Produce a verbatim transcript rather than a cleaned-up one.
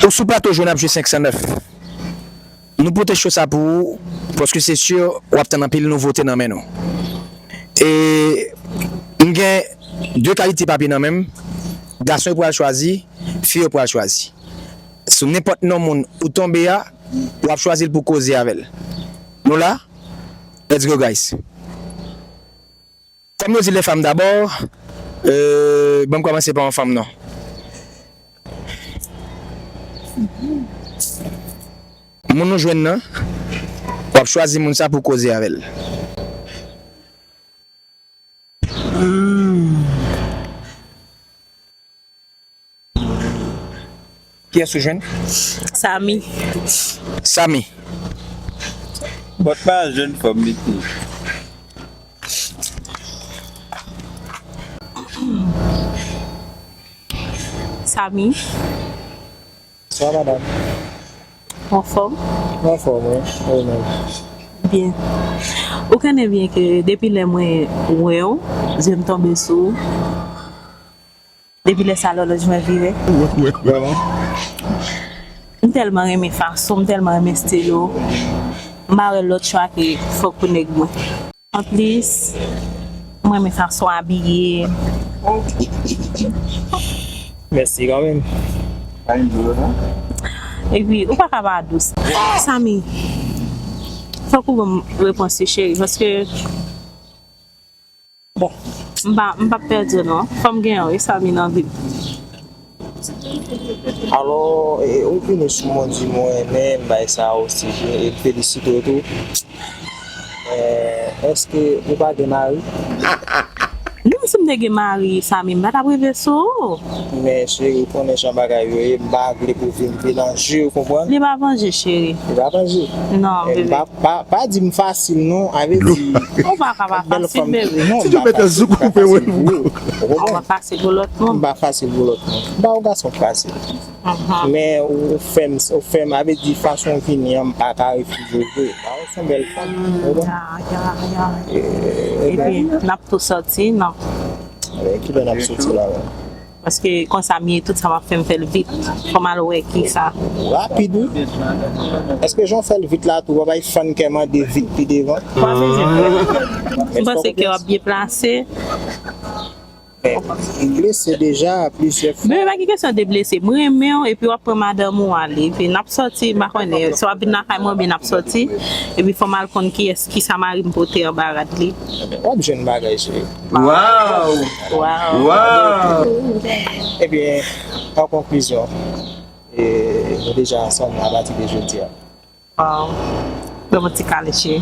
Ou sou plato jwenn ap jwe senk san nèf. Nou pote cho sa pou ou, paske se si w ap tann anpil nouvote nan men nou. E m gen de kalite papye nan men m. Gason yo pral chwazi, fi yo pral chwazi. Sou nenpòt non moun ou tonbe a, w ap chwazi l pou koze avè l. Nou la? Let's go, guys. Kòm yo di les femmes d'abord, euh, ban m kòmanse pa yon fanm non. Moun nou jwenn nan, w ap chwazi moun sa pou koze avè l. Kiyès ou jwenn? Samy. Samy. Bòt pa jwenn fanm li te. Samy. Sa, madanm? Ou anfòm? Mwen anfòm, wi. Ou menm? Byen. Ou konnen byen ke depi lè mwen wè w, zye m tonbe sou ou. Depi lè sa, lòlòj mwen vire. Vrèman? M tèlman renmen fason, m tèlman renmen stil ou. M pa wè lòt chwa ke fòk ou nèg mwen. Anplis, m renmen fason w abiye. Mèsi kanmenm. Epi, ou pa ka pa dous. Samy, fòk ou ban m repons li, cheri, paske, bon, m pa, m p ap pèdi w non. Fò m gen yon, e Samy nan vi m. Alò, e, ou vini sou mwen, di mwen renmen, m bay sa osi, e m felisite w tou. Men, èske ou pa gen mari? Non, si m te gen mari, Samy, m pa t ap rive sou ou. Men, cheri, ou konnen jan bagay yo ye, m pa vle pou vin vin an je, ou konprann? Li pa vanje, cheri. Li pa vanje. Non, bebe. Pa, pa, pa di m fasil, non, a vle di. Ou pa ka pa fasil, bebe. Non, m pa fasil, m pa fasil pou ou. Ou konprann? Ou pa fasil pou lòt moun. M pa fasil pou lòt moun. M pa yon gason fasil. Men ou fè m, ou fè m, a vle di fason w vini an, m pa ka refize w vre. Ba, ou se yon bèl fanm, ou konprann? Ya, ya, ya. Epi, n ap tou sòti, non? Ki lè n ap sòti la menm? Paske konsa m ye, tout sa m ap fè, m fè l vit. Fò m al wè kisa. Rapid, wi. Èske jan w fè l vit la tou, w ap bay fann kè mande vit pi devan? M panse ke w ap byen plase. Men, m blese deja plizyè fwa. Men, pa gen kesyon de blese. M renmen w, epi w ap pran madanm ou ale. Epi n ap sòti, m pa konnen, si w ap vin lakay mwen, oubyen n ap sòti. Epi fò m al konn kiyès, kisa mari m pote anba rad li. W ap jwenn bagay, cheri. Waw! Waw! Waw! Ebyen, an konklizyon, e, nou deja ansanm apati de jodi a. Waw. Ban m yon ti kale, cheri.